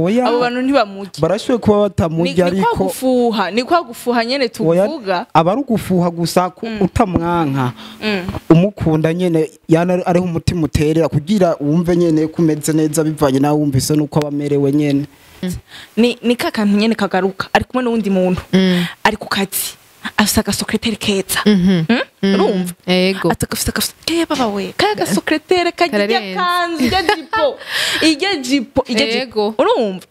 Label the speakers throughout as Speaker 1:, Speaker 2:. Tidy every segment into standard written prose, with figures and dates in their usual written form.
Speaker 1: Oya.
Speaker 2: Abo bantu ntibamurya.
Speaker 1: Barashoboye kuba batamurya.
Speaker 2: Ni kwa
Speaker 1: Ariko
Speaker 2: gufuha, ni kwa gufuha nyene.
Speaker 1: Oya,
Speaker 2: tuvuga.
Speaker 1: Aba ari ugufuha gusa ko utamwanka, umukunda nyene, yana ariho umutima uterera kugira wumve nyene ko umeze neza, bivanye nawe wumvise nuko aba amerewe nyene.
Speaker 2: Ni ka kantu nyene kagaruka ari kumwe n'uwundi muntu, ari ku kazi, afise agasecrétaire keza. Urumva?
Speaker 3: Ego.
Speaker 2: Ati gafise keye baba we, kaya gasecrétaire kajya
Speaker 3: Kararenze.
Speaker 2: Kanzu ijya jipo, ijya jipo, ijya jipo. Urumva,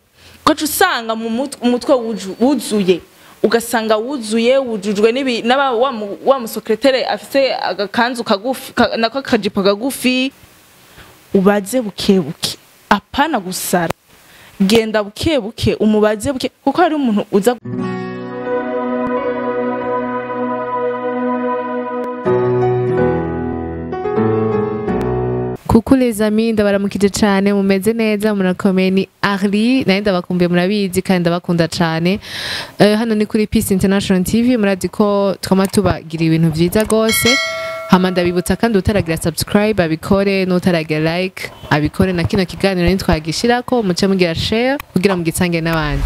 Speaker 2: ugaca usanga mu umutwe wuzuye, ugasanga wuzuye, wujujwe n'ibi n'aba wa musecrétaire afise agakanzu kagufi nako akajipo kagufi. Ubaze buke buke, apana gusara, genda buke buke, umubaze buke, kuko hari umuntu uza.
Speaker 3: Coucou les amis, ndabaramukije cane, mumeze neza, murakomeye? Ni Arli, naye ndabakumbuye, murabizi, kandi ndabakunda cane. Hano ni kuri Peace International TV, murazi ko twama tubagira ibintu vyiza gose. Hama ndabibutsa kandi, utaragira subscribe abikore, n'utaragira like abikore, na kino kiganiro nitwagishirako muce mugira share kugira mugisange n'abandi.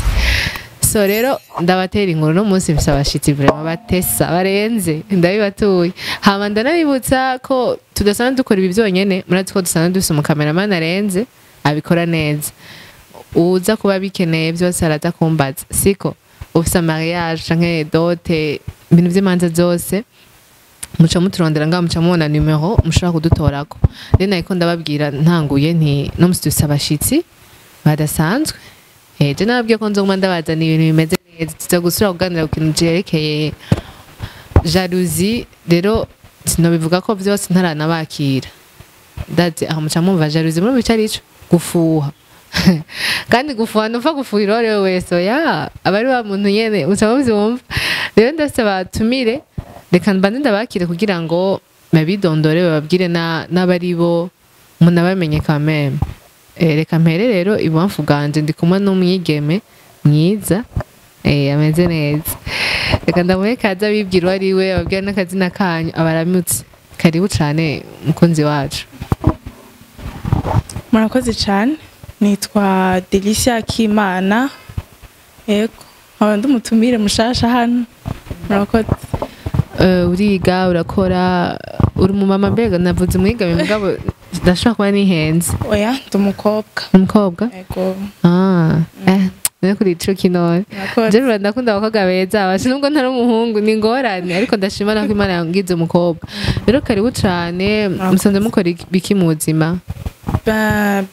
Speaker 3: So rero ndabatera inkuru, no munsi mfise abashitsi vraiment batesa barenze, ndabibatuye. Hama ndanabibutsa ko tudasanzwe dukora ibi byonyene, murazi ko dusanzwe dufise umucameraman arenze, abikora neza. Uza kuba bikeneye byose araza kumbaza, siko ufise mariage canke dote, ibintu vy'imanza zose, muca muturondera ngaho, muca mubona numero mushobora kudutorako. Rero nariko ndababwira, ntanguye nti no musi dufise abashitsi badasanzwe. Je nababwiye ko nzoguma ndabazana ibintu bimeze neza. Tuza gusubira kuganira ku kintu cerekeye jalousie. Rero sinobivuga ko vyose ntaranabakira, ndazi aho muca mumva jalousie muri bice arico gufuha. Kandi gufuha nupfa gufuhira uwo ariwe wese, oya, aba ari wa muntu nyene muca muvyumva. Rero ndafise batumire, reka mbanze ndabakire kugira ngo babidondore, bababwire n'abari bo, munabamenye quand même. Reka mpere rero ibubamfu bwanje, ndi kumwe n'umwigeme mwiza, ameze neza. Reka ndamuhe kaza abibwira uwo ari we, ababwira n'akazina kanyu, abaramutse. Karibu cane mukunzi wacu.
Speaker 2: Murakoze cyane, nitwa Delicia Kimana, yego, nkaba ndi umutumire mushasha hano. Murakoze.
Speaker 3: Uriga, urakora, uri umumama? Mbega navuze umwigeme, mugabo ndashobora kuba nihenze.
Speaker 2: Oya, ndi umukobwa.
Speaker 3: Umukobwa?
Speaker 2: Yego.
Speaker 3: Ah, none kuri ico kinone.
Speaker 2: Murakoze.
Speaker 3: Jewe ndakunda abakobwa beza, basha nubwo ntari umuhungu ni ingorane, ariko ndashima nako Imana yangize umukobwa. Rero karibu cane, musanze mukora biki mu buzima?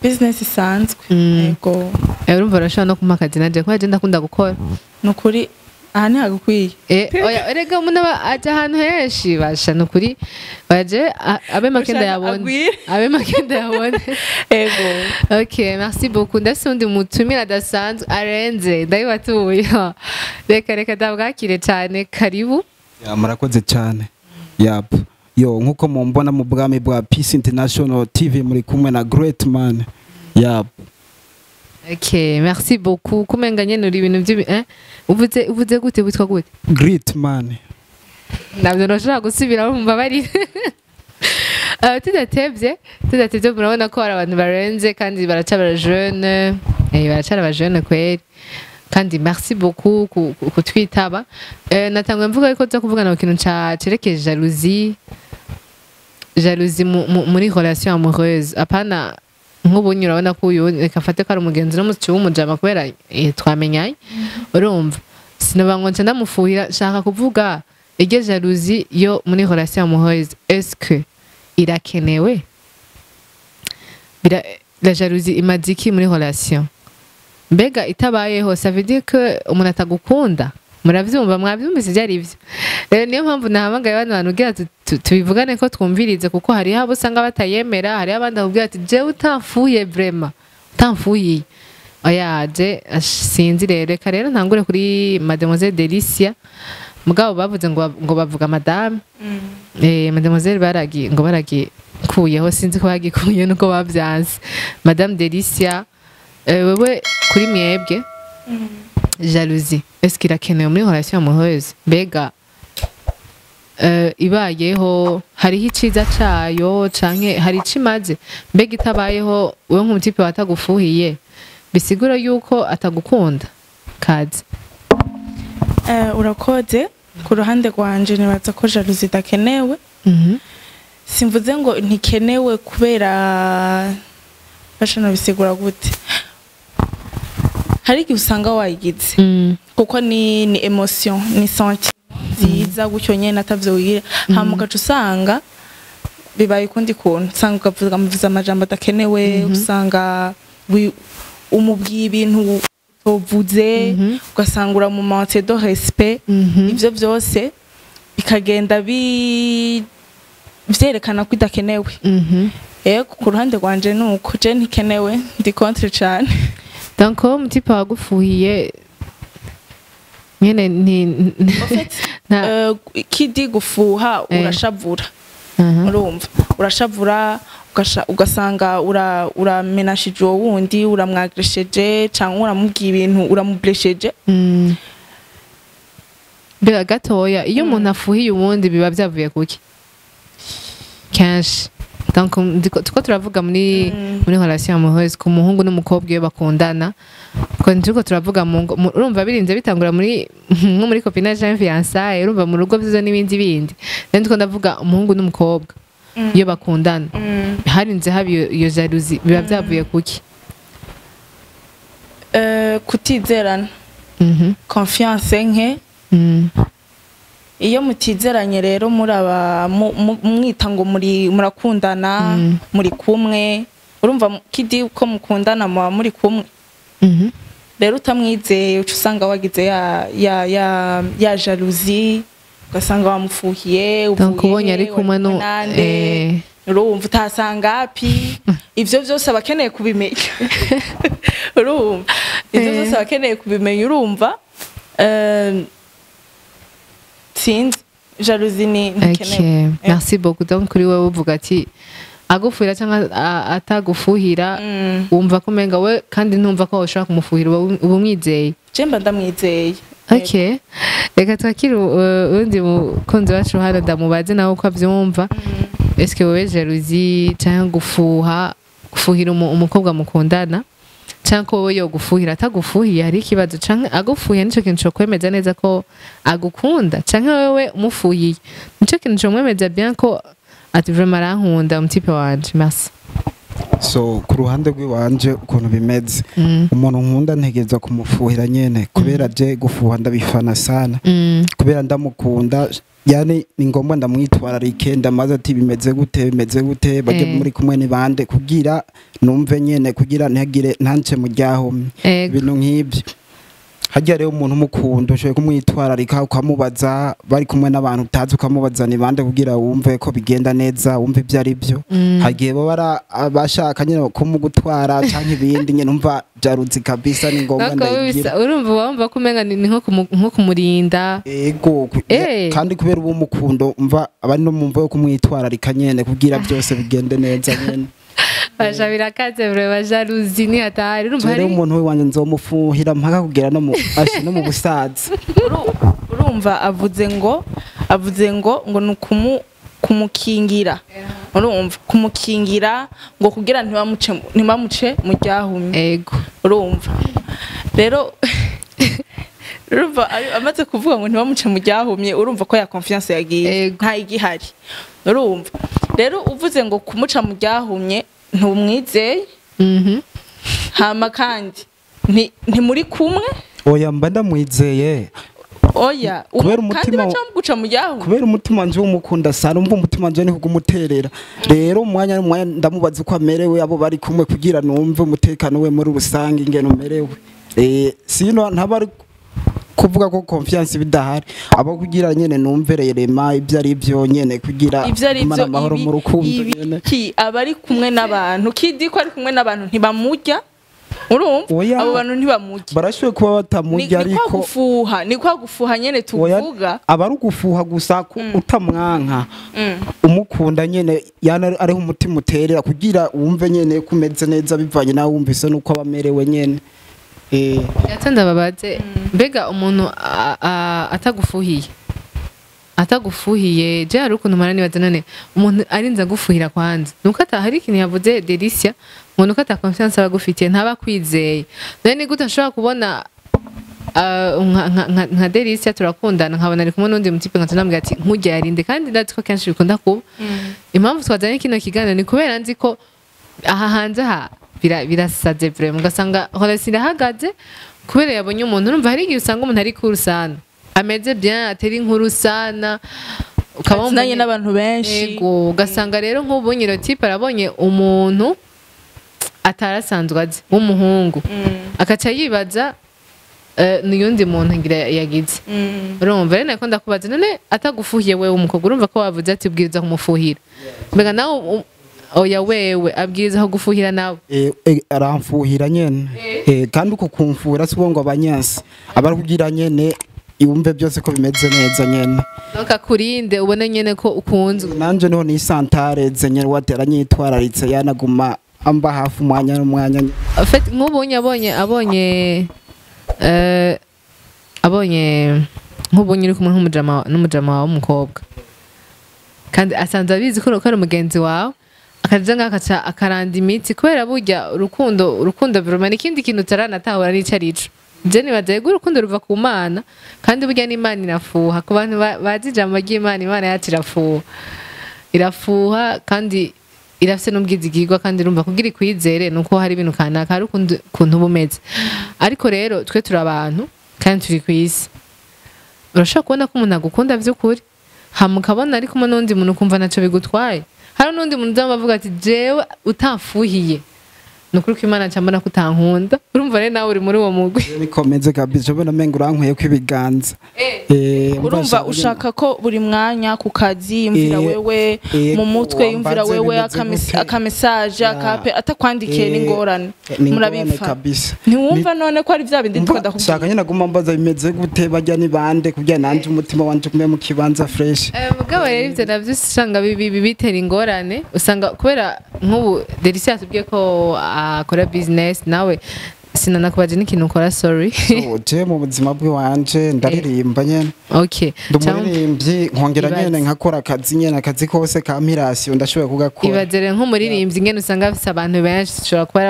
Speaker 2: Business isanzwe. Yego.
Speaker 3: Urumva urashobora no kumpa akazi naje, kubera je ndakunda gukora.
Speaker 2: Ni ukuri aha ntihagukwiye.
Speaker 3: Oya, erega umuntu aba aja ahantu henshi, basha nukuri baje abe make
Speaker 2: Ushaka
Speaker 3: ndayabona.
Speaker 2: Agwire.
Speaker 3: Abe make ndayabona.
Speaker 2: Yego.
Speaker 3: Ok, merci beaucoup. Ndafise undi mutumire adasanzwe arenze, ndabibatuye. Reka ndabwakire cane, karibu.
Speaker 1: Ya, murakoze cyane. Yap, yo, nkuko mumbona mu bwami bwa Peace International TV, muri kumwe na Great Man. Yap.
Speaker 3: Ok, merci beaucoup. Kumenga nyene uri ibintu by'ibi, eh? Uvuze gute, witwa gute?
Speaker 1: Great Man.
Speaker 3: Ntabyo nashobora gusubiramo, mumbabarire. Tudatevye murabona ko hari abantu barenze kandi baraca jeune, baracara aba kweri. Kandi merci beaucoup kutwitaba. Natanguye mvuga ko tuza kuvugana ku kintu ca cerekeye jalousie, jalousie muri relation amoureuse. Apana nk'ubunye, urabona ko uyu, reka mfate ko ari umugenzi n'umuci w'umujama kubera twamenyanye, urumva sinaba ngo nce ndamufuhira. Nshaka kuvuga iryo jalousie yo muri relation amoureuse, est-ce que irakenewe? La jalousie imaze iki muri relation? Mbega itabayeho, ça veut dire que umuntu atagukunda? Muravyumva, mwavyumvise ivyo ari vyo. Rero niyo mpamvu nahamagaye bano bantu kugira tubivugane ko twumvirize, kuko hariho abo usanga batayemera, hariho abandi bakubwira ati jewe utamfuye, vraiment utamfuyiye, oya je sinzi. Rero reka rero ntangure kuri mademoiselle Delicia, mugabo bavuze ngo bavuga madame, mademoiselle baragi ngo baragikuyeho, sinzi ko bagikuye nuko bavyanse. Madame Delicia, wewe kuri mwebwe jalousie est-ce qu'il irakenewe muri relation amoureuse? Mbega ibayeho hariho iciza cayo canke hari ico imaze? Mbega itabayeho, wewe nk'umutipe watagufuhiye Bisigura yuko atagukunda kazi.
Speaker 2: Urakoze. Ku ruhande rwanje nibaza ko jalousie idakenewe. Simvuze ngo ntikenewe kubera bashana, bisigura gute, hari igihe usanga wayigize kuko ni émotion, ni sentiment nziza gutyo nyene atavyo wigira, hama ugaca usanga bibaye ukundi kuntu, usanga ukavuga muvuze amajambo adakenewe, usanga umubwiye ibintu utovuze, ugasanga uramumanque de respect. Ivyo vyose bikagenda bi vyerekana ko idakenewe. Ego, ku ruhande rwanje nuko je ntikenewe, ndi contre cane.
Speaker 3: Donc wowe umutipe wagufuhiye nyene ni
Speaker 2: En fait,
Speaker 3: nta
Speaker 2: kidi gufuha, urashavura. Urumva urashavura, ugasanga uramenashije uwo wundi, uramwagresheje cyangwa uramubwiye ibintu, uramublesheje.
Speaker 3: Mbega gatoya, iyo umuntu afuhiye uwundi biba byavuye kuki kenshi? Donc tuko turavuga muri relation amoureuse ku muhungu n'umukobwa iyo bakundana, ko turiko turavuga mu ngo, urumva birinze bitangura muri nko muri copinage canke fiançailles, urumva mu rugo vyizo n'ibindi bindi. Rero ndiko ndavuga umuhungu n'umukobwa iyo bakundana, harinze haba iyo jalousie, biba byavuye kuki?
Speaker 2: Kutizerana, confiance nke. Iyo mutizeranye rero muraba mwita ngo muri murakundana, muri kumwe, urumva kidi ko mukundana muba muri kumwe. Rero utamwizeye uca usanga wagize ya jalousie, ugasanga wamufuhiye.
Speaker 3: Donc
Speaker 2: uvuye
Speaker 3: ubonye ari
Speaker 2: he,
Speaker 3: kumwe
Speaker 2: wari
Speaker 3: no
Speaker 2: kumwe nande? Urumva utasanga api, ivyo vyose aba akeneye kubimenya, urumva ivyo vyose aba akeneye kubimenya, urumva sinzi, jalousie ni ntikenewe.
Speaker 3: Okay, merci beaucoup. Donc kuri wowe uvuga ati agufuhira cyangwa atagufuhira, wumva ko umenga we kandi ntumva ko ushobora kumufuhira, uba umwizeye.
Speaker 2: Je mba ndamwizeye.
Speaker 3: Okay, reka twakire uwundi mukunzi wacu hano, ndamubaze nawe uko abyumva. Eske wowe jalousie cyangwa gufuha, gufuhira umukobwa mukundana, cyangwa ko wowe yogufuhira, atagufuhiye hari ikibazo, cyangwa agufuhiye nico kintu cokwemeza neza ko agukunda, cyangwa wewe umufuhiye nico kintu comwemeza bien ko ati vraiment arankunda umutipe wanje? Merci.
Speaker 1: So ku ruhande rw'iwanje ukuntu bimeze, umuntu nkunda ntegereza kumufuhira nyene, kubera je gufuha ndabifana sana. Kubera ndamukunda, yani ni ngombwa ndamwitwararike, ndamaze ati bimeze gute, bimeze gute, bajye muri kumwe ni bande, kugira numve nyene, kugira ntihagire ntance mu ryahomye, ibintu nk'ibyo. Harya rero umuntu umukunda ushoboye kumwitwararika, ukamubaza bari kumwe n'abantu utazi, ukamubaza ni bande, kugira wumve ko bigenda neza, wumve ibyo ari byo. Hagiye baba ari abashaka nyine kumugutwara canke ibindi nyine, umva jalousie kabisa ni ngombwa
Speaker 3: Ariko
Speaker 1: ndayigira.
Speaker 3: Urumva wumva ko umenga ni nko kumurinda.
Speaker 1: Ego, kandi kubera uba umukundo, umva aba ari no mu mvo yo kumwitwararika nyene, kugira byose bigende neza nyene.
Speaker 3: Baja birakaze vraiment, jalousie ni hatari, urumva
Speaker 1: Rero
Speaker 3: hari
Speaker 1: umuntu wanje nzomufuhira mpaka kugera no mu ashe no mu busaza.
Speaker 2: Urumva avuze ngo ni kumukingira, urumva kumukingira ngo kugira ntibamuce mu ryahumye. Urumva rero, urumva amaze kuvuga ngo ntibamuce mu ryahumye, urumva ko ya confiance yagiye, nta igihari. Urumva rero uvuze ngo kumuca mu ryahumye, ntumwizeye. Hama kandi ntimuri kumwe.
Speaker 1: Oya, mba ndamwizeye.
Speaker 2: Oya,
Speaker 1: Kubera
Speaker 2: kandi
Speaker 1: umutima
Speaker 2: baca bamuguca mu ryahumye.
Speaker 1: Kubera umutima wanje w'umukunda sana, umva umutima wanje ni kugumuterera. Rero umwanya n'umwanya ndamubaza uko amerewe, abo bari kumwe, kugira numve umutekano we muri rusange ingene umerewe. Sino ntaba ari kuvuga ko confiance bidahari, abo kugira nyene numve rema ibyo ari byo nyene, kugira
Speaker 2: Ivyo ari
Speaker 1: gumana
Speaker 2: byo
Speaker 1: amahoro mu rukundo nyene.
Speaker 2: Ibiki aba ari kumwe n'abantu, kidi ko ari kumwe n'abantu ntibamurya, urumva?
Speaker 1: Oya.
Speaker 2: Abo bantu ntibamurya.
Speaker 1: Barashoboye kuba batamurya,
Speaker 2: Ni kwa
Speaker 1: ariko
Speaker 2: gufuha, ni kwa gufuha nyene
Speaker 1: oya,
Speaker 2: tuvuga.
Speaker 1: Aba ari ugufuha gusa ko utamwanka, umukunda nyene, yana ariho umutima uterera, kugira wumve nyene ko umeze neza bivanye nawe wumvise nuko aba amerewe nyene.
Speaker 3: Gato ndababaze, mbega umuntu atagufuhiye, je hari ukuntu mpora nibaza, none umuntu arinze agufuhira kwanza nuko ata hari ikintu yavuze Delicia Umuntu ko ata confiance aba agufitiye, ntaba akwizeye. None ni gute nshobora kubona nka Delicia turakundana, nkabona ari kumwe n'undi mutipe, nkaca ndamubwira ati nkujya yarinde? Kandi ndazi ko kenshi bikunda kuba. Impamvu twazanye kino kiganiro ni kubera nzi ko aha hanze aha birasaze vraiment, ugasanga relation irahagaze kubera yabonye umuntu. Urumva, hari igihe usanga umuntu ari cool sana, ameze bien, atera inkuru sana, ukaba wumva
Speaker 2: azinanye n'abantu benshi.
Speaker 3: Ego, ugasanga rero nk'ubu nyiro type arabonye umuntu atarasanzwe azi w'umuhungu, akaca yibaza n'uyundi muntu ngira yagize. Urumva rero, nako ndakubaza, none atagufuhiye wewe umukobwa, urumva ko wavuze ati ubwiriza kumufuhira, mbega nawe oya, wewe abwiriza kugufuhira nawe?
Speaker 1: Aramfuhira nyene. Kandi uko kumfuhira si ngo abanyansi aba ari kugira nyene yumve byose ko bimeze neza nyene.
Speaker 3: Donc akurinde ubone nyene ko ukunzwe.
Speaker 1: Nanje niho nisantareze nyene, watera nyitwararitse, yanaguma amba hafi umwanya n'umwanya.
Speaker 3: En fait, nk'ubonye abonye nk'ubonye uri kumwe n'umujama wawe w'umukobwa, kandi asanzwe abizi ko ari umugenzi wawe, akaja ngaho akaca akaranda imitsi, kubera burya urukundo vraiment ni ikindi kintu utaranatahura n'ico arico. Je nibaza yego, urukundo ruva ku Mana, kandi burya n'Imana irafuha. Ku bantu bazi ijambo ry'Imana, Imana yacu irafuha, irafuha kandi irafise n'ubwizigirwa. Kandi urumva, kugira ikwizere nuko hari ibintu kanaka, hari ukuntu uba umeze. Ariko rero twe turi abantu kandi turi ku isi. Urashobora kubona ko umuntu agukunda by'ukuri, hama ukabona ari kumwe n'undi muntu, ukumva ntacyo bigutwaye. Hari n'undi muntu uzaba avuga ati jewe utamfuhiye, ni ukuri ko Imana mbona ko utankunda. Urumva rero nawe uri muri uwo mugwi.
Speaker 1: Bikomeze kabisa, ubona umenga urankwiye ko ibiganza.
Speaker 2: Urumva ushaka ko buri mwanya ku kazi yumvira wewe, mu mutwe yumvira
Speaker 1: wambaze
Speaker 2: wewe,
Speaker 1: bimeze gute?
Speaker 2: Akamesaje akape atakwandikiye n'ingorane.
Speaker 1: Ni ingorane
Speaker 2: murabipfa
Speaker 1: kabisa.
Speaker 2: Ntiwumva none ko ari bya bindi twakubwira?
Speaker 1: Shaka nyine aguma mbaza bimeze gute, bajya ni bande, kugira nanje umutima wanje gume mu kibanza fresh.
Speaker 3: Mugabo rero ivyo navyo usanga bitera ingorane. Usanga kubera nk'ubu Delicia yatubwiye ko akora business, nawe sinanakubaje n'ikintu ukora, sorry.
Speaker 1: So, je mu buzima bw'iwanje ndaririmba nyene. Ndi umuririmbyi, nkongera
Speaker 3: Ibaze.
Speaker 1: nyene nkakora akazi nyene, akazi kose ka mirasiyo ndashoboye kugakora.
Speaker 3: Ibaze rero nk'umuririmbyi ingene usanga afise abantu benshi, ushobora kuba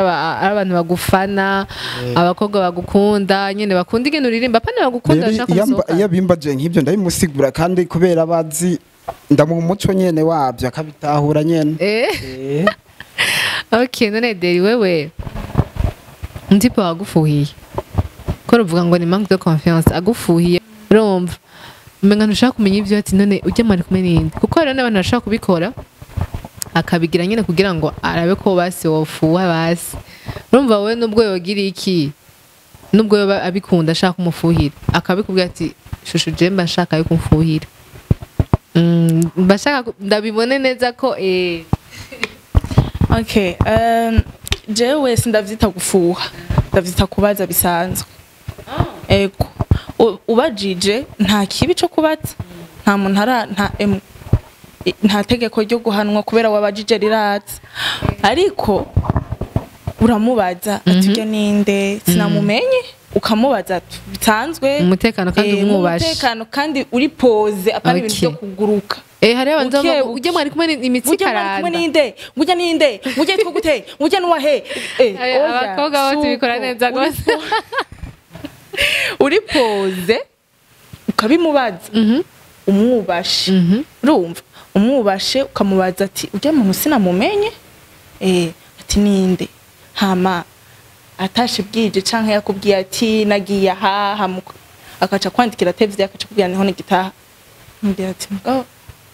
Speaker 3: ari abantu bagufana, abakobwa bagukunda nyene, bakunda ingene uririmba, apana bagukunda
Speaker 1: Rero
Speaker 3: bashaka
Speaker 1: iyo
Speaker 3: kumusohokana.
Speaker 1: Iyo bimbaje nk'ibyo ndabimusigura, kandi kubera bazi ndamuha umuco nyene wabyo akabitahura nyene.
Speaker 3: Okay, none Deri, wewe ndipo wagufuhiye, ko ruvuga ngo ni manque de confiance, agufuhiye urumva umenga ntushaka kumenya ibyo, ati none ujya mwari kumwe n'indi? Kuko hariho n'abantu bashaka kubikora, akabigira nyine kugira ngo arabe ko basi wofuha basi. Urumva wowe nubwo yogira iki, nubwo yoba abikunda, ashaka kumufuhira, akabikubwira ati chouchou, je mba nshaka yo kumfuhira, mba nshaka ndabibone neza ko
Speaker 2: Okay, jewe sindavyita gufuha, ndavyita kubaza bisanzwe. Ego, ubajije nta kibi co kubaza, nta muntu ara nta nta tegeko ryo guhanwa kubera wabajije riraza. Ariko uramubaza ati urya ninde, sinamumenye, ukamubaza bisanzwe.
Speaker 3: Umutekano kandi umwubashe.
Speaker 2: Umutekano kandi uri posé, apana ibintu byo kuguruka.
Speaker 3: Hariho abantu
Speaker 2: Buke,
Speaker 3: bavuga, ujya mwari kumwe imitsi
Speaker 2: burya mwari kumwe
Speaker 3: ikaranda.
Speaker 2: Ninde burya, ninde burya, yitwa gute burya, nuwahe?
Speaker 3: Ayo,
Speaker 2: Oya,
Speaker 3: abakobwa bo tubikora
Speaker 2: suko.
Speaker 3: neza gose.
Speaker 2: Uri posé ukabimubaza umwubashe. Urumva, umwubashe, ukamubaza ati urya muntu sinamumenye, ati ninde, hama atashe bwije canke yakubwiye ati nagiye aha, hama akaca kwandikira atevye, akaca kubwira niho nigitaha, mbwira ati mugabo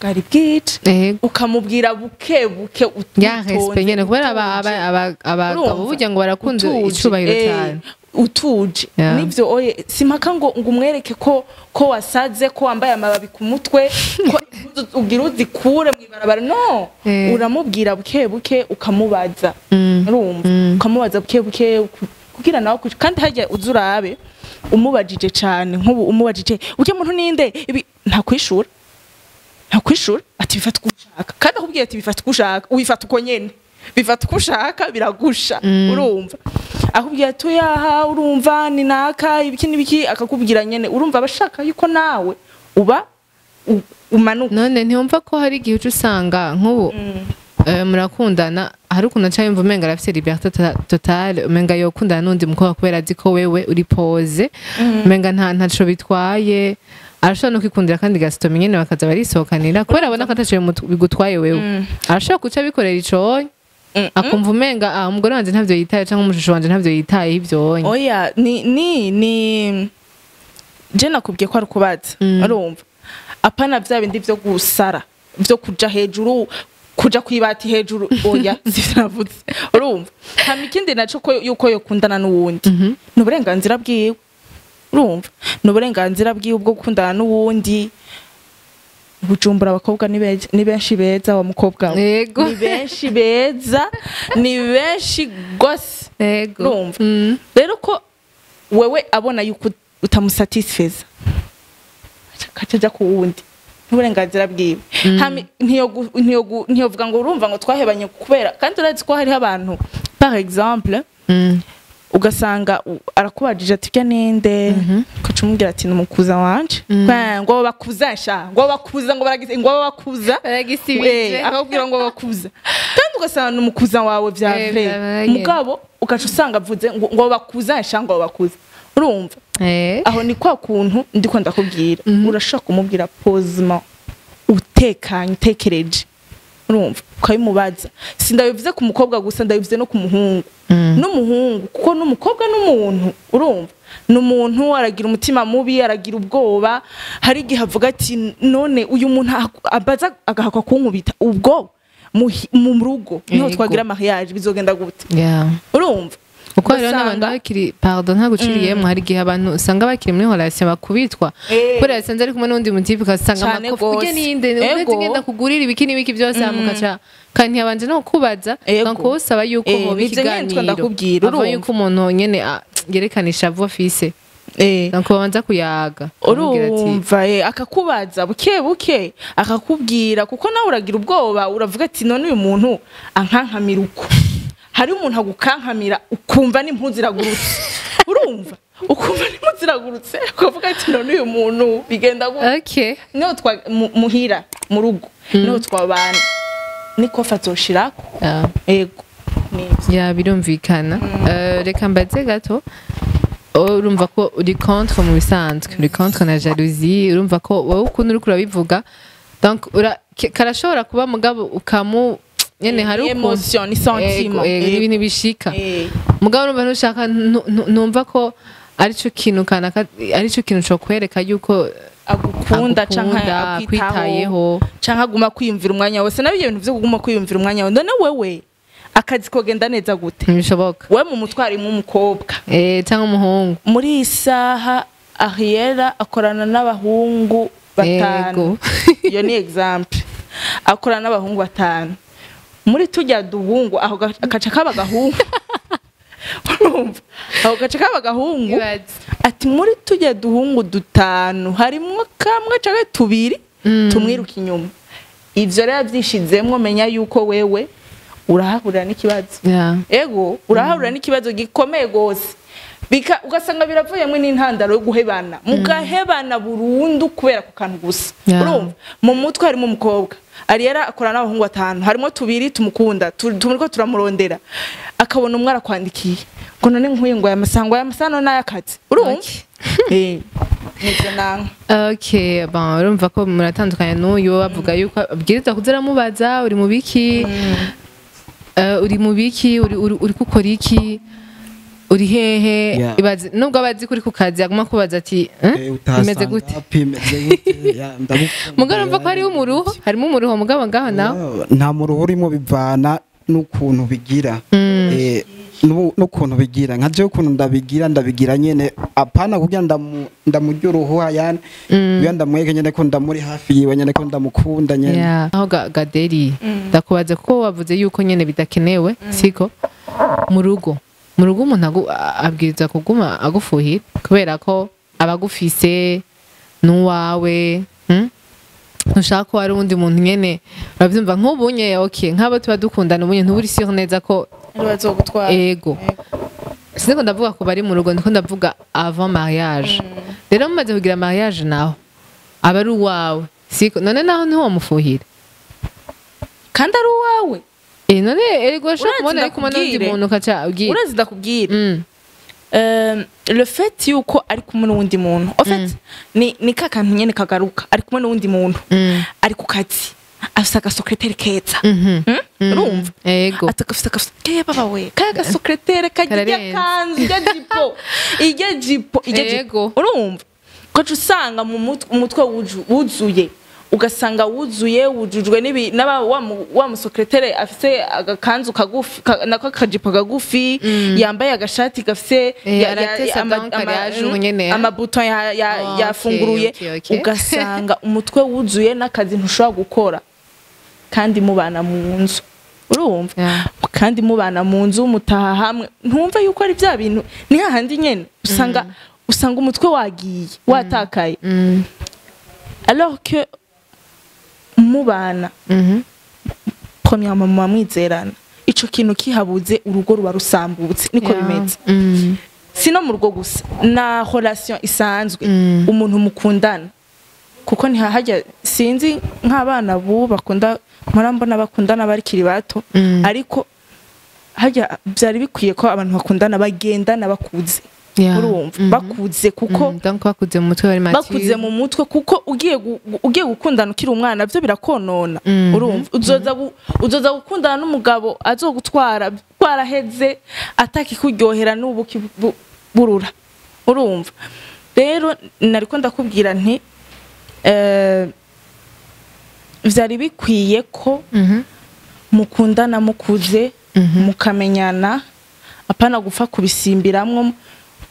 Speaker 2: bwari bwije. Ukamubwira buke buke,
Speaker 3: Ya respect nyene, kubera abagabo
Speaker 2: Urumva?
Speaker 3: burya ngo barakunze
Speaker 2: Utuje,
Speaker 3: icubahiro cyane.
Speaker 2: Utuje. Nivyo, oye, simpaka ngo umwereke ko wasaze, ko wambaye amababi ku mutwe, ko impuzu ugira uzikure mw'ibarabara, no. Uramubwira buke buke, ukamubaza. Urumva, ukamubaza buke buke kugira nawe kandi harya uze urabe, umubajije cane, nk'ubu umubajije urya muntu ninde, ibi ntakwishura, ntakwishura, ati bifata uko ushaka. Kandi akubwiye ati bifata uko ushaka, ubifata uko nyene, bifata uko ushaka, biragusha. Urumva, akubwiye ati oyaha, urumva ni naka, ibiki n'ibiki, akakubwira nyene, urumva abashaka yuko nawe uba umanuka.
Speaker 3: None ntiwumva ko hari igihe uca usanga nk'ubu Murakundana, hari ukuntu aca yumva umenga arafise liberté totale, umenga yokundana n'undi mukobwa kubera azi ko wewe uri posé, umenga ntaco bitwaye, arashobora no kwikundira kandi gasitomi nyene bakaza barisohokanira kubera abona ko ataco bigutwaye wewe. Arashobora kuca abikorera iconye, akumva umenga ah, umugore wanje ntavyo yitaye canke umushusho wanje ntavyo yitaye ivyonye.
Speaker 2: Oya, ni je nakubwiye ko ari kubaza. Urumva, apana vya bindi vyo gusara, vyo kuja hejuru, kuja kwibati hejuru, oya, sivyo navuze. Urumva, hama ikindi naco ko yuko yokundana n'uwundi ni uburenganzira bwiwe. Urumva, ni uburenganzira bwiwe bwo gukundana n'uwundi. Bujumbura abakobwa ni benshi beza, wa mukobwa we. Ni benshi beza, ni benshi gose. Urumva? Rero ko wewe abona yuko utamusatisfeza, akaca aja ku wundi, n'uburenganzira bwiwe. Hama ntiyovuga ngo urumva ngo twahebanye kubera, kandi urazi ko hariho abantu, par exemple, ugasanga arakubajije ati: "Bya ninde?" Ukaca umubwira ati: "Ni umukuza wanje." Ngo bakuza sha, ngo bakuza, ngo baragize, ngo bakuza.
Speaker 3: Baragisibije.
Speaker 2: Akakubwira ngo bakuza, kandi ugasanga ni umukuza wawe vya vrai.
Speaker 3: Vya vrai.
Speaker 2: Mugabo ugaca usanga avuze ngo bakuza sha, ngo bakuza. Urumva, aho ni kwa kuntu ndiko ndakubwira, urashobora kumubwira posément, utekanye, utekereje. Urumva, ukabimubaza. Sindabivuze ku mukobwa gusa, ndabivuze no ku muhungu. N'umuhungu, kuko n'umukobwa n'umuntu. Urumva, ni umuntu, aragira umutima mubi, aragira ubwoba. Hari igihe avuga ati: "None uyu muntu abaza agahakwa kunkubita, ubwo mu rugo niho twagira mariage bizogenda gute?" Urumva?
Speaker 3: Kuko hariho n'abantu bakiri, pardon ntaguciriyemo, hari igihe abantu usanga bakiri muri relation bakubitwa kubera yasanze ari kumwe n'undi mutipe, ugasanga
Speaker 2: Cane
Speaker 3: amakofi ujye
Speaker 2: gose.
Speaker 3: ninde uretse ngenda kugurira ibiki n'ibiki byose, hama ukaca kandi ntiyabanje no kubaza. Donc wowe usaba yuko hoba
Speaker 2: Nivyo nyene
Speaker 3: ikiganiro
Speaker 2: ndakubwira,
Speaker 3: ava
Speaker 2: urumva.
Speaker 3: yuko umuntu nyene yerekana ishavu afise. Donc babanza kuyaga, akamubwira ati,
Speaker 2: Urumva, akakubaza buke buke, akakubwira, kuko nawe uragira ubwoba, uravuga ati: "None uyu muntu ankankamira uko?" Hari umuntu agukankamira ukumva n'impuzu iragurutse. Urumva, ukumva n'impuzu iragurutse, ukavuga ati: "None uyu muntu bigenda gute?" Niho twa muhira mu rugo niho twabana, niko azoshirako. Ego, nivyo.
Speaker 3: Ya, birumvikana. Reka mbaze gato. Urumva ko uri contre, mu bisanzwe uri contre na jalousie. Urumva ko wowe ukuntu uriko urabivuga, donc karashobora kuba, mugabo ukamu nyene hari
Speaker 2: Ni
Speaker 3: ukuntu
Speaker 2: émotion, ni sentiment.
Speaker 3: Ego, ego, ni ibintu bishika. Mugabo urumva ntushaka ntumva ko arico kintu kanaka, arico kintu cokwereka yuko
Speaker 2: agukunda canke
Speaker 3: agukunda,
Speaker 2: akwitaho,
Speaker 3: akwitayeho.
Speaker 2: Canke aguma kwiyumvira umwanya wose. Nabyo bintu vyo kuguma kwiyumvira umwanya wose, none wewe akazi kogenda neza gute?
Speaker 3: Ntibishoboka.
Speaker 2: We mu mutwe harimwo umukobwa
Speaker 3: Canke umuhungu.
Speaker 2: Muri iyi saha Ariera akorana n'abahungu batanu. Iyo ni exemple. Akorana n'abahungu batanu, muri tujya duhungu aho gaca kaba gahungu. Urumva, aho gaca kaba gahungu.
Speaker 3: Ibaze.
Speaker 2: Ati muri tujya duhungu dutanu harimwo kamwe canke tubiri tumwiruka inyuma. Ivyo rero yavyishizemwo, menya yuko wewe urahahurira n'ikibazo. Ego, urahahurira n'ikibazo gikomeye gose. Bika ugasanga biravuyemwo n'intandaro yo guhebana, mugahebana burundu kubera ku kantu gusa. Urumva, mu mutwe harimo umukobwa. Ariera akorana n'abahungu batanu, harimo tubiri tumukunda, tumuriko turamurondera, akabona umwe arakwandikiye ngo: "None nkuye ngo aya masaha, ngo aya masaha none ayakazi?" Urumva, nivyo nanka.
Speaker 3: Okay, bon, urumva ko muratandukanye n'uyu bavuga yuko abwiriza kuza aramubaza: "Uri mu biki? Uri mu biki? Uri gukora iki? Uri hehe?" Ibaze nubwo abazi kuri ku kazi, aguma kubaza ati: "Eh, bimeze gute?"
Speaker 1: Bimeze gute? Ya, ndagukunda.
Speaker 3: Mugabo urumva ko hariho umuruho, harimo umuruho, mugabo ngaho nawe.
Speaker 1: Nta muruho urimo, bivana n'ukuntu bigira. N'ukuntu bigira, nka jewe ukuntu ndabigira, ndabigira nyene apana kugira ndamurya uruhu, yani kugira ndamweke nyene ko ndamuri hafi yiwe, nyene ko ndamukunda nyene.
Speaker 3: Yeah. Aho Gaderi, ndakubaza kuko wavuze yuko nyene bidakenewe, siko? Mu rugo umuntu abwiriza kuguma agufuhira kubera ko abagufise n'uwawe, Ntushaka ko hari uwundi muntu nyene, uravyumva, nk'ubu nye, okay, nk'abo tuba dukundana, ubunye ntuburi sûr neza ko
Speaker 2: Bazogutwara.
Speaker 3: Ego, siniko ndavuga ko bari mu rugo, ndiko ndavuga avant mariage. Rero mumaze kugira mariage, naho aba ari uwawe, siko? None naho ntiwomufuhira?
Speaker 2: Kandi ari uwawe.
Speaker 3: None erego ashobora
Speaker 2: Urazi
Speaker 3: kubona ari kumwe n'undi
Speaker 2: ndakubwire.
Speaker 3: muntu ukaca ugira.
Speaker 2: Urazi ndakubwira, le fait yuko ari kumwe n'uwundi muntu, en fait ni ka kantu nyene kagaruka, ari kumwe n'uwundi muntu, ari ku kazi, afise agasecrétaire keza. Urumva?
Speaker 3: Ego.
Speaker 2: Ati gafise keye baba we, kaya gasecrétaire kajya
Speaker 3: Kararenze.
Speaker 2: Kanzu ijya jipo, ijya jipo, ijya jipo.
Speaker 3: Ego.
Speaker 2: Urumva, ugaca usanga mu umutwe wuzuye, ugasanga wuzuye, wujujwe n'aba wa musecrétaire afise agakanzu kagufi nako akajipo kagufi, yambaye agashati gafise
Speaker 3: Aratesa donc ari yaje nyene.
Speaker 2: Amabuto yafunguruye.
Speaker 3: Okay.
Speaker 2: Ugasanga umutwe wuzuye n'akazi ntushobora gukora kandi mubana mu nzu, urumva?
Speaker 3: Yeah.
Speaker 2: Kandi mubana mu nzu, mutaha hamwe, ntumva yuko ari bya bintu, ni hahandi nyene usanga umutwe wagiye watakaye, alors que mubana, premièrement muba mwizerana. Ico kintu kihabuze, urugo ruba rusambutse, niko bimeze. Si no mu rugo gusa, na relation isanzwe, umuntu mukundana, kuko ntihahajya, sinzi nk'abana bubu bakunda, mpora mbona bakundana bakiri bato, ariko hajya byari bikwiye ko abantu bakundana bagendana bakuze. Urumva? Bakuze kuko
Speaker 3: Donc bakuze mu mutwe, bari mature.
Speaker 2: Bakuze mu mutwe, kuko ugiye gukundana ukiri umwana byo birakonona. Urumva, uzoza gukundana n'umugabo azogutwara twaraheze, atakikuryohera n'ubu burura. Urumva rero, nariko ndakubwira nti vyari bikwiye ko mukundana mukuze, mukamenyana, apana gupfa kubisimbiramwo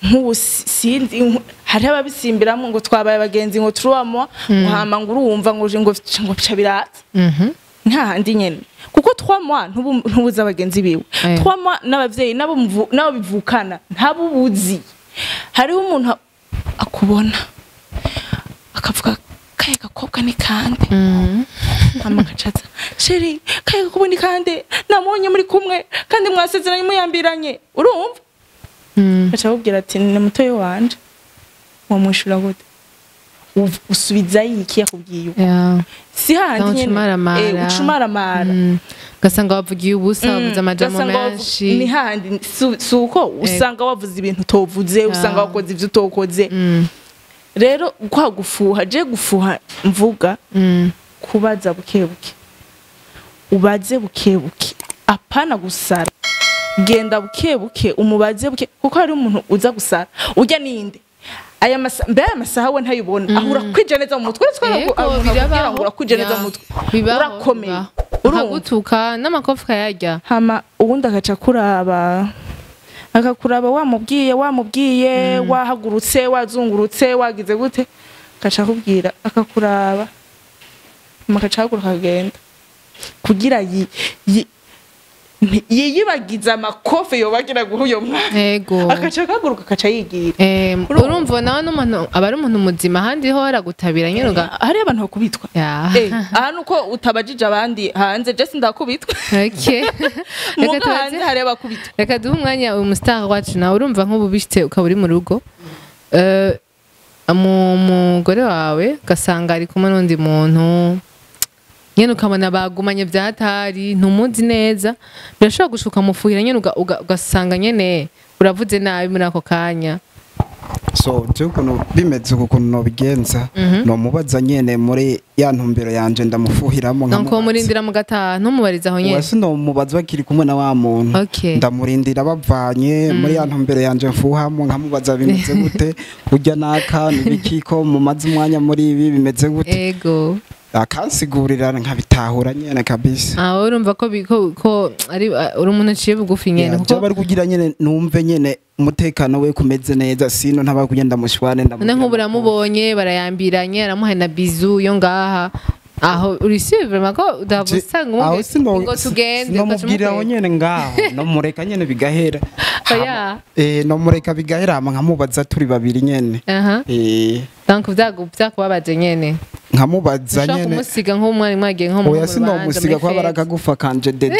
Speaker 2: nk'ubu. Sinzi, hariho ababisimbiramwo ngo twabaye abagenzi, ngo 3 mois, ngo hama ngo urumva ngo bica biraza. Nta handi nyene, kuko 3 mois ntubuzi abagenzi biwe, 3 mois n'abavyeyi n'abo bivukana ntabubuzi. Hariho umuntu akubona akavuga kaye gakobwa ni kande, hama akacaza: "Chéri, kaye gakobwa ni kande? Namubonye muri kumwe kandi mwasezeranye muyambiranye." Urumva? Aca akubwira ati: "Ni mutoyi wanje." Wamwishura gute? Usubizayo iki yakubwiye uko? Si handi
Speaker 3: Donc,
Speaker 2: nyene.
Speaker 3: ucumaramara.
Speaker 2: Ucumaramara.
Speaker 3: Ugasanga wavugiye ubusa, wavuze amajambo
Speaker 2: Ugasanga
Speaker 3: menshi.
Speaker 2: Ni handi, si uko usanga wavuze ibintu utovuze, usanga wakoze ibyo utokoze. Rero kwa gufuha, je gufuha mvuga kubaza buke buke, ubaze buke buke, apana gusara. Genda buke buke, umubaze buke, kuko hari umuntu uza gusara ujya ninde aya masaha, mbe aya masaha we ntayibona aho urakwije neza mu mutwe. Uretse ko
Speaker 3: Ego,
Speaker 2: umuntu akubwira
Speaker 3: birabaho.
Speaker 2: ngo urakwije neza mu mutwe,
Speaker 3: Bibaho,
Speaker 2: urakomeye,
Speaker 3: bibaho.
Speaker 2: urumva?
Speaker 3: Akagutuka n'amakofi kayarya.
Speaker 2: Hama ubundi agaca kuraba, akakuraba, wamubwiye, wamubwiye, wahagurutse, wazungurutse, wagize gute, agaca akubwira, akakuraba, hama agaca ahaguruka akagenda kugira yiyibagize amakofe yobagira guha uyo mwana. Agaca akahaguruka, agaca yigira. Urumva?
Speaker 3: Urumva nawe n'umuntu aba ari umuntu muzima, ahandi ho aragutabira nyine uga
Speaker 2: Hariyo abantu bakubitwa. Aha nuko utabajije abandi hanze, je sindakubitwa.
Speaker 3: Reka
Speaker 2: Muga
Speaker 3: tubaze.
Speaker 2: hanze hariyo abakubitwa.
Speaker 3: Reka duhe umwanya uyu mustar wacu nawe. Urumva, nk'ubu bishitse ukaba uri mu rugo, umugore wawe ugasanga ari kumwe n'undi muntu nyene, ukabona bagumanye vyatari, ntumuzi neza, birashobora gushuka mufuhira nyene, ugasanga nyene uravuze nabi muri ako kanya.
Speaker 1: So je ukuntu bimeze, uku ukuntu nobigenza, nomubaza nyene muri ya ntumbero yanje ndamufuhiramo,
Speaker 3: Donc
Speaker 1: nkamubaza.
Speaker 3: murindira mu gataha, ntumubarize aho nyene?
Speaker 1: Uwase nomubaza bakiri kumwe na wa muntu. Ndamurindira bavanye muri ya ntumbero yanje mfuhamo, nkamubaza: "Bimeze gute? Urya naka nibiki ko mumaze umwanya muri ibi? Bimeze gute?" Akansigurira nkabitahura nyene kabisa.
Speaker 3: Ah, urumva ko ko ari uri umuntu aciye bugufi nyene.
Speaker 1: Yeah,
Speaker 3: Kuko
Speaker 1: je bari kugira nyene numve nyene umutekano we kumeze neza, sino ntaba kugenda mushwane.
Speaker 3: None nk'ubu uramubonye barayambiranye, aramuhaye na bizu yo ngaha aho, uri sûr vraiment ko udavusanga
Speaker 1: aho sino
Speaker 3: ngo tugende?
Speaker 1: Sinomubwira aho nyene ngaho, nomureka nyene bigahera.
Speaker 3: Oya.
Speaker 1: Nomureka bigahera, hama nkamubaza turi babiri nyene.
Speaker 3: Donc vyakubabaje nyene?
Speaker 1: Nkamubaza
Speaker 3: Ushobora
Speaker 1: nyene.
Speaker 3: kumusiga nk'umwari mwagiye nko mu
Speaker 1: Oya,
Speaker 3: rubanza,
Speaker 1: sinomusiga
Speaker 3: muri
Speaker 1: kuba
Speaker 3: fête.
Speaker 1: barakagufa kanje dede,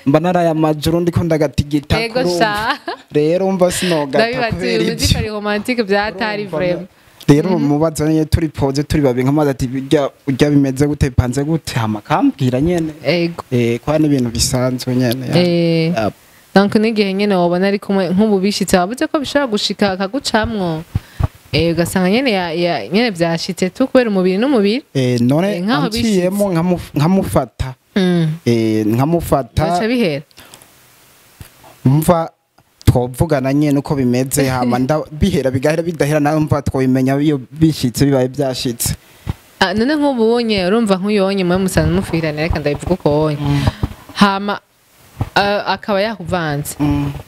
Speaker 1: mba naraye amajoro ndiko ndagatigita.
Speaker 3: Ego
Speaker 1: Kurumva
Speaker 3: sha.
Speaker 1: rero, mva sinogata
Speaker 3: Ndabibaza
Speaker 1: kubera
Speaker 3: uyu muziki
Speaker 1: ivyo.
Speaker 3: ari romantique vyatari
Speaker 1: Urumva
Speaker 3: vraiment.
Speaker 1: Rero mubaza nyene turi pose turi babiri, nkamaze ati bijya ujya bimeze gute, bipanze gute, hama akambwira nyene.
Speaker 3: Ego.
Speaker 1: Kwa n'ibintu bisanzwe nyene ya.
Speaker 3: Donc n'igihe nyene wabona ari kumwe, nk'ubu bishitse, wabuze ko bishobora gushika akagucamwo, ugasanga nyene nyene vyashitse tu kubera umubiri n'umubiri.
Speaker 1: None
Speaker 3: Nkaho
Speaker 1: anciyemo nkamufata nkamufata
Speaker 3: Bica bihera.
Speaker 1: Mva twovugana nyene uko bimeze, hama bihera bigahera, bidahera nawe mva twobimenya iyo bishitse, bibaye byashitse.
Speaker 3: Ah, none nk'ubu wonye urumva nk'uyonye mwe musanzwe mufuhirana, reka ndabivuga uko wonye, hama akaba yakuvanze,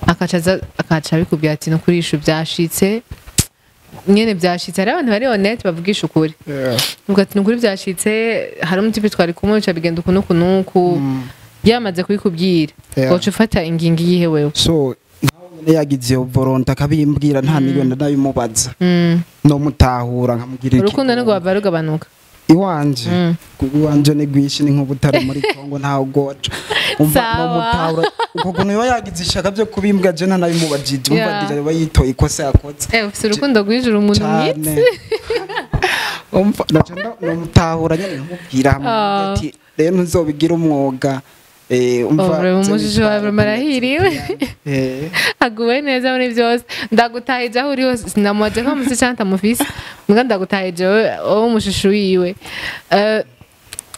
Speaker 3: akaca aza akaca abikubwira ati no kurisha byashitse nyene byashitse. Hari abantu bari honnête bavugisha ukuri. Uvuga ati nukuri byashitse, hari umu type twari kumwe, bica bigenda uku n'uku n'uku. Yamaze kubikubwira, woca ufata ingingo iyihe wewe?
Speaker 1: So nkaho nyene yagize iyo volonté akabimbwira, nta miliyoni ndabimubaza, no mutahura nkamubwira iki.
Speaker 3: Urukundo nirwo wava rugabanuka?
Speaker 1: Iwanje, kuko iwanje ni rwinshi, ni nk'ubutare muri Kongo, ntawe goca. Umva,
Speaker 3: Sawa.
Speaker 1: no mutahura uko kuntu yoba yagize ishaka byo kubimbwa, je ntanabimubajije, umva, déjà yoba yitoye ikosa yakoze.
Speaker 3: Ufise urukundo rw'ijuru, umuntu
Speaker 1: Cane.
Speaker 3: mwitsi.
Speaker 1: Umva, naca nomutahura nyene nkamubwira, hamwe ati rero ntuzobigira umwuga. Umva,
Speaker 3: Oh, vraiment,
Speaker 1: nze
Speaker 3: umushusho wawe
Speaker 1: witware
Speaker 3: vraiment arahiriwe. Aguwe neza muri byose. Ndagutahije aho uri hose, sinamubaje ko amufise canke atamufise, mbwa ndagutahije wowe umushusho wiwe.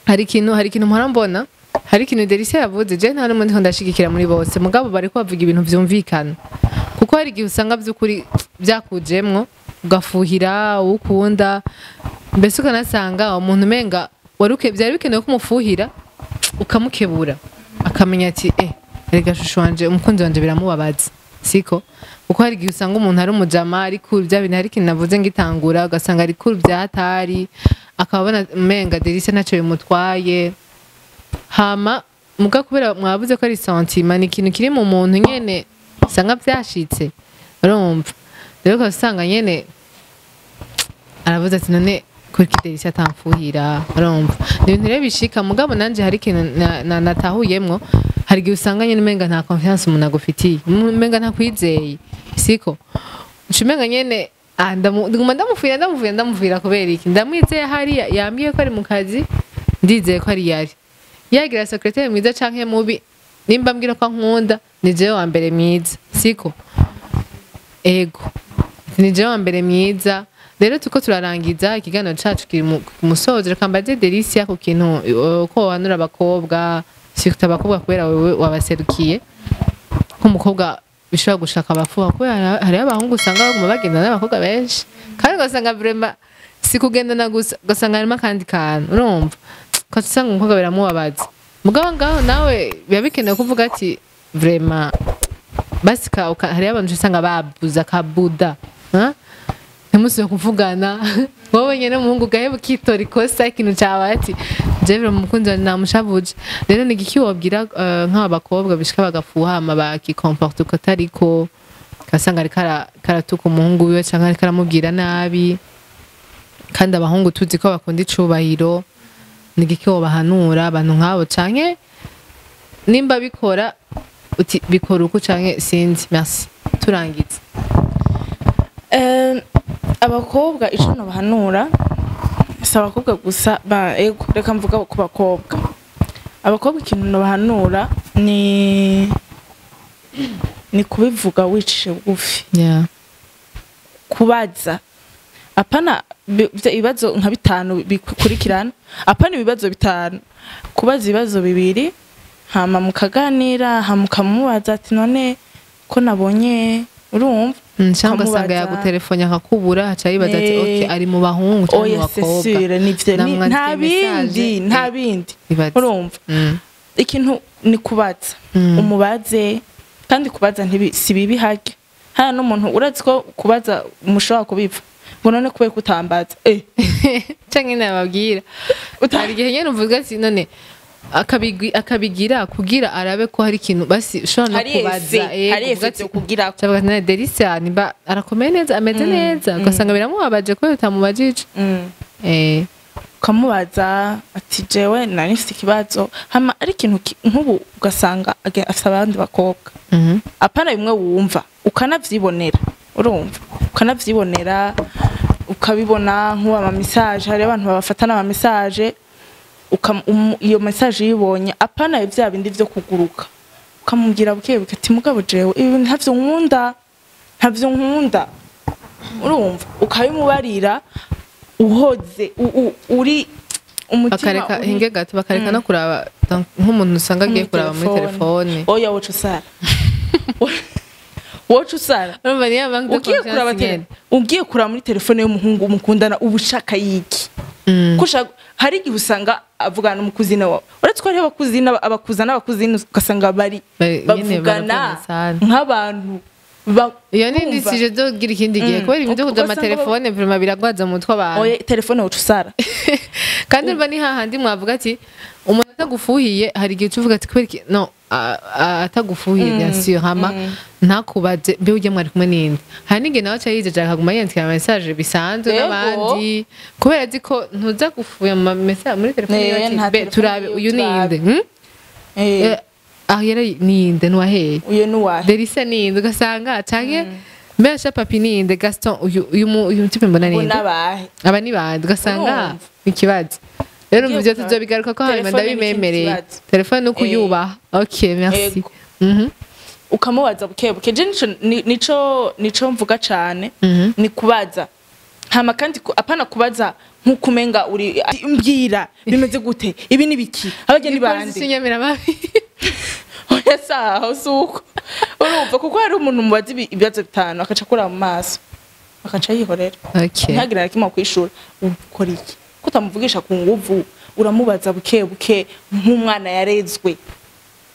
Speaker 3: Hari ikintu mpora mbona, hari ikintu Delicia yavuze, je nta n'umwe ndiko ndashigikira muri bose, mugabo bariko bavuga ibintu vyumvikana, kuko hari igihe usanga vy'ukuri vyakujemwo ugafuhira uwo ukunda, mbese ukanasanga umuntu umenga wari byari bikenewe ko umufuhira ukamukebura, akamenya ati erega shusho wanje, umukunzi wanje biramubabaza, siko? Kuko hari igihe usanga umuntu ari umujama, ari cool, bya bintu, hari ikintu navuze ngitangura, ugasanga ari cool bya hatari, akaba abona umenga Delicia ntacyo bimutwaye. Hama muga kubera mwavuze ko ari sentiment, ni ikintu kiri mu muntu nyene, usanga byashitse, urumva rero ugasanga nyene aravuze ati none kuri Delicia atamfuhira, urumva ni ibintu rero bishika. Mugabo nanje hari ikintu natahuyemwo, hari igihe usanga nyene umenga nta confiance umuntu agufitiye, umenga ntakwizeye, siko? Uca umenga nyene ndaguma ndamufuhira, ndamufuhira, ndamufuhira kubera iki? Ndamwizeye, hariya yambwiye ko ari mu kazi, ndizeye ko ari yari yagira secrétaire mwiza canke mubi, nimba mbwira ko ankunda, ni jewe wa mbere mwiza, siko? Ego, ni jewe wa mbere mwiza. Rero tuko turarangiza ikiganiro cacu, kiri ku musozo. Reka mbaze Delicia ku kintu ko wahanura abakobwa, surtout abakobwa kubera wewe wabaserukiye nk'umukobwa bishobora gushaka abafuha, kubera hariho abahungu usanga baguma bagendana n'abakobwa benshi, kandi ugasanga vraiment si kugendana gusa, ugasanga harimo akandi kantu, urumva ugaca usanga umukobwa biramubabaza. Mugabo ngaho nawe biba bikenewe kuvuga ati vraiment basi hariho abantu usanga babuza akabuda, ha? Ntimusubire kuvugana, wowe nyene umuhungu ugaheba ukitora ikosa, ikintu cabaye ati jewe umukunzi wanje namushavuje. Rero ni igiki wobwira nk'aba bakobwa bishika bagafuha, hama bakikomporta uko atariko, ugasanga ariko karatuka umuhungu wiwe canke ariko aramubwira nabi, kandi abahungu tuzi ko bakunda icubahiro? Ni igiki wobahanura abantu nk'abo, canke nimba bikora uti bikora uku canke sinzi? Merci, turangiza.
Speaker 2: Abakobwa ico nobahanura, si abakobwa gusa ba, ego reka mvuga ku bakobwa. Abakobwa ikintu nobahanura ni kubivuga wicishije bugufi, kubaza, apana ibibazo nka bitanu bikurikirana, apana ibibazo bitanu, kubaza ibibazo bibiri, hama mukaganira, hama ukamubaza ati none ko nabonye, urumva?
Speaker 3: Cyangwa ugasanga
Speaker 2: Ukamubaza.
Speaker 3: yagutelefone akakubura, aca yibaza ati
Speaker 2: Eh.
Speaker 3: ok, ari mu bahungu cyangwa mu
Speaker 2: Oya,
Speaker 3: bakobwa.
Speaker 2: c'est sûr, nivyo
Speaker 3: Namwandikiye
Speaker 2: nta bindi,
Speaker 3: message,
Speaker 2: nta bindi.
Speaker 3: Ibaze.
Speaker 2: Urumva, ikintu ni kubaza. Umubaze, kandi kubaza si bibi. Harya haya n'umuntu urazi ko kubaza mushobora kubipfa ngo none kubera kutambaza
Speaker 3: Canke nababwira, hari igihe nyene uvuga ati none akabigira kugira arabe ko hari ikintu basi ushobora no
Speaker 2: Hari
Speaker 3: kubaza.
Speaker 2: ese hari
Speaker 3: Kuvuga
Speaker 2: ese
Speaker 3: ati
Speaker 2: byo kugira.
Speaker 3: Cavuga ati none Delicia nimba arakomeye neza, ameze neza, ugasanga biramubabaje kubera utamubajije.
Speaker 2: Ukamubaza ati jewe nari mfite ikibazo, hama ari ikintu nk'ubu ugasanga afise abandi bakobwa, apana bimwe wumva, ukanavyibonera, urumva, ukanavyibonera. Ukabibona nk'ubu ama message, hari abantu babafatana ama message, iyo message uyibonye, apana vya bindi vyo kuguruka, ukamubwira buke buke ati: "Mugabo jewe ibi bintu ntavyo nkunda, ntavyo nkunda." Urumva, ukabimubarira uhoze, uri umutima
Speaker 3: Bakareka hinge gato, bakareka no kuraba, donc, nk'umuntu usanga agiye kuraba muri telefone.
Speaker 2: Oya, woca usara, woca usara.
Speaker 3: Urumva niyo manque de
Speaker 2: Ugiye kuraba
Speaker 3: confiance nyene.
Speaker 2: Ugiye kuraba muri telefone y'umuhungu mukundana, uba ushaka yiki? Ko hari igihe usanga avugana n'umukuzina wawe, uretse ko hariho abakuzina, abakuza n'abakuzina, ugasanga bari
Speaker 3: Nyene
Speaker 2: bavugana
Speaker 3: baravugana sana.
Speaker 2: nk'abantu
Speaker 3: Iyo ni
Speaker 2: bumva.
Speaker 3: Sujet zogira ikindi gihe, kubera ibintu byo kuja
Speaker 2: Ugasanga
Speaker 3: amatelefone vraiment biragwaza mu mutwe abantu.
Speaker 2: Oya, telefone woca usara.
Speaker 3: Kandi urumva ni hahandi mwavuga ati umuntu atagufuhiye, hari igihe uca uvuga ati kubera iki no atagufuhiye, bien sûr, hama ntakubaze mbe ujya mwari kumwe n'indi. Hari n'igihe nawe aca yijeje akaguma yandikira message bisanzwe n'abandi, kubera azi ko ntuza gufuya mu message muri telefone yiwe ati
Speaker 2: Nta
Speaker 3: be
Speaker 2: telefone
Speaker 3: turabe
Speaker 2: yiwe,
Speaker 3: uyu
Speaker 2: turabe.
Speaker 3: ninde? Hmm? Ah, yari ninde, nuwaheye?
Speaker 2: Uyu nuwahe?
Speaker 3: Delisa ninde? Ugasanga canke mbese papi ninde, Gaston, uyu type mbona
Speaker 2: Ubu
Speaker 3: ninde?
Speaker 2: N'abahe?
Speaker 3: Aba ni bande? Ugasanga
Speaker 2: Urumva?
Speaker 3: ikibazo rero
Speaker 2: Ugiye
Speaker 3: umva, ivyo
Speaker 2: kuraba
Speaker 3: tuzobigaruka ko hanyuma.
Speaker 2: Telefone ni ikindi
Speaker 3: Ndabimemereye.
Speaker 2: kibazo.
Speaker 3: Telefone ni ukuyubaha. Okay, merci.
Speaker 2: Ego. Ukamubaza buke buke. Je nico mvuga cane, ni kubaza. Hama kandi apana kubaza nk'uko umenga uri mbwira bimeze gute, ibi ni biki, abageni bande.
Speaker 3: Inyamiramabi.
Speaker 2: Oya, saho suko. Urumva, kuko hari umuntu mubaza ibibazo bitanu, akaca akura mu maso, akaca yihorera, ntihagire na kimwe kwishura. Ukora iki ko utamuvugisha ku nguvu? Uramubaza buke buke nk'umwana yarezwe,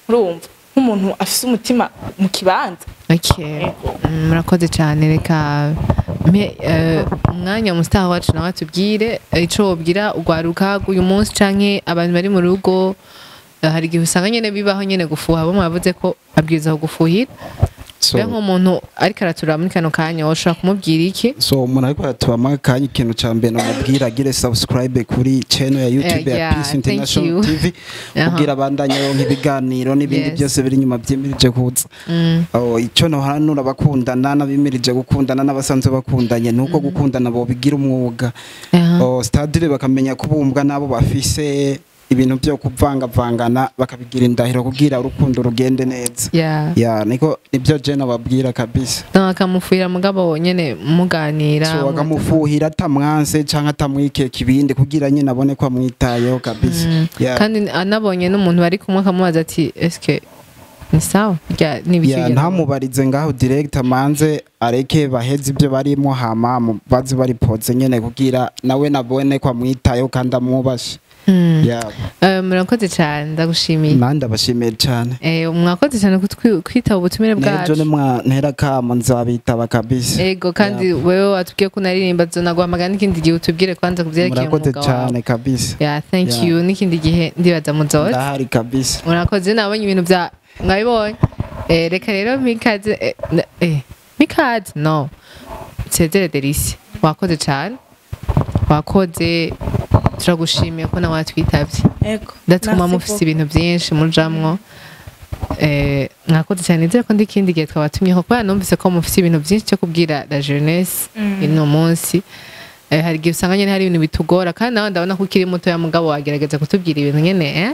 Speaker 2: urumva, nk'umuntu afise umutima mu kibanza.
Speaker 3: Okay. Murakoze cyane. Reka mpe umwanya umustar wacu nawe atubwire ico wobwira urwaruka uyu munsi canke abantu bari mu rugo. Hari igihe usanga nyene bibaho nyene gufuha, bo mwavuze ko abwirizwa kugufuhira.
Speaker 1: So,
Speaker 3: Mbe nk'umuntu ariko araturaba muri kano kanya, woshobora kumubwira iki?
Speaker 1: So umuntu ariko aratubamo akanya, ikintu ca mbere namubwira, agire subscribe kuri channel ya YouTube ya
Speaker 3: Yeah,
Speaker 1: Peace
Speaker 3: thank
Speaker 1: International
Speaker 3: you.
Speaker 1: TV, kugira abandanye aronka ibiganiro n'ibindi byose biri inyuma vyimirije kuza. Oh, ico nohanura abakundana n'abimirije gukundana n'abasanzwe bakundanye nuko gukundana bobigira umwuga. Oh, c'est-à-dire bakamenya kubumbwa n'abo bafise, ibintu byo kuvangavangana bakabigira indahiro kugira urukundo rugende neza. Ya, niko nibyo je nababwira kabisa.
Speaker 3: Donc akamufuhira, mugabo nyene muganira.
Speaker 1: So akamufuhira atamwanse canke atamwikeka ibindi, kugira nyine abone ko amwitayeho kabisa. Yeah.
Speaker 3: Kandi anabonye n'umuntu bari kumwe akamubaza ati: "Eske ni sawa rya n'ibiki?"
Speaker 1: Ya, ntamubarize ngaho direct, amanze areke baheze ibyo barimo, hama baze bari poze nyene, kugira nawe nabone ko amwitayeho kandi amwubashe. Yeah.
Speaker 3: Murakoze cyane, ndagushimiye.
Speaker 1: Nandi ndabashimiye cyane.
Speaker 3: Mwakoze cyane kwitaba ubutumire
Speaker 1: Nejo
Speaker 3: bwacu.
Speaker 1: nimwantera kamo nzabitaba kabisa.
Speaker 3: Ego, kandi wewe watubwiye ko unaririmba, tuzonaguhamagara n'ikindi gihe utubwire kwanza kuvyerekeye
Speaker 1: Murakoze
Speaker 3: umwuga wawe.
Speaker 1: cyane kabisa.
Speaker 3: Yeah, thank you. N'ikindi gihe ndibaza muzoza.
Speaker 1: Ndahari kabisa.
Speaker 3: Murakoze, nabonye ibintu bya mwabibonye. Reka rero mikaze, mikaze no nsezere. Delisi, wakoze cyane, wakoze, turagushimiye ko nawe watwitavye.
Speaker 2: Ego.
Speaker 3: Ndatuma
Speaker 2: Merci
Speaker 3: mufise
Speaker 2: beaucoup.
Speaker 3: ibintu byinshi mujamwo. Mwakoze cyane, nizere ko ndikindi gihe twabatumyeho, kubera numvise ko mufise ibintu byinshi cyo kubwira la jeunesse ino munsi. Hari igihe usanga nyene hari ibintu bitugora, kandi nawe ndabona ko ukiri muto ya, mugabo wagerageza kutubwira ibintu nyene, eh?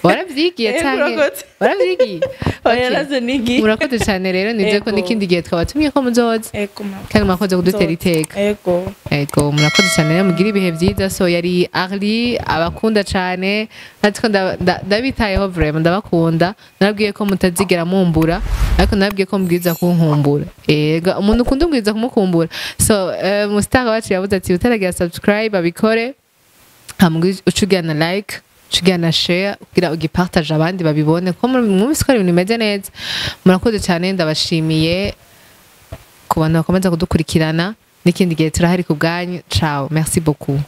Speaker 3: Waravyigiye canke
Speaker 2: Urakoze.
Speaker 3: waravyigiye?
Speaker 2: Oya,
Speaker 3: Okay.
Speaker 2: nazo nigiye.
Speaker 3: Murakoze cyane rero, nizere ko
Speaker 2: Ego.
Speaker 3: n'ikindi gihe twabatumye ko muzoza.
Speaker 2: Ego, murakoze.
Speaker 3: Kandi mwakoze kudutera iteka.
Speaker 2: Ego.
Speaker 3: Ego, murakoze cyane rero, mugire ibihe byiza. So yari Arli, abakunda cyane, natwe ndabitayeho vraiment, ndabakunda. Narabwiye ko mutazigera mumbura, ariko narabwiye ko mubwiriza kunkumbura. Ego, umuntu ukunda ubwiriza kumukumbura. So mustar wacu yavuze ati utaragira subscribe abikore, hama uca ugira na like, uca ugira na share, kugira ugipartage abandi babibone ko mwumvise ko ari ibintu bimeze neza. Murakoze cyane, ndabashimiye ku bantu bakomeza kudukurikirana. N'ikindi gihe turahari ku bwanyu. Ciao, merci beaucoup.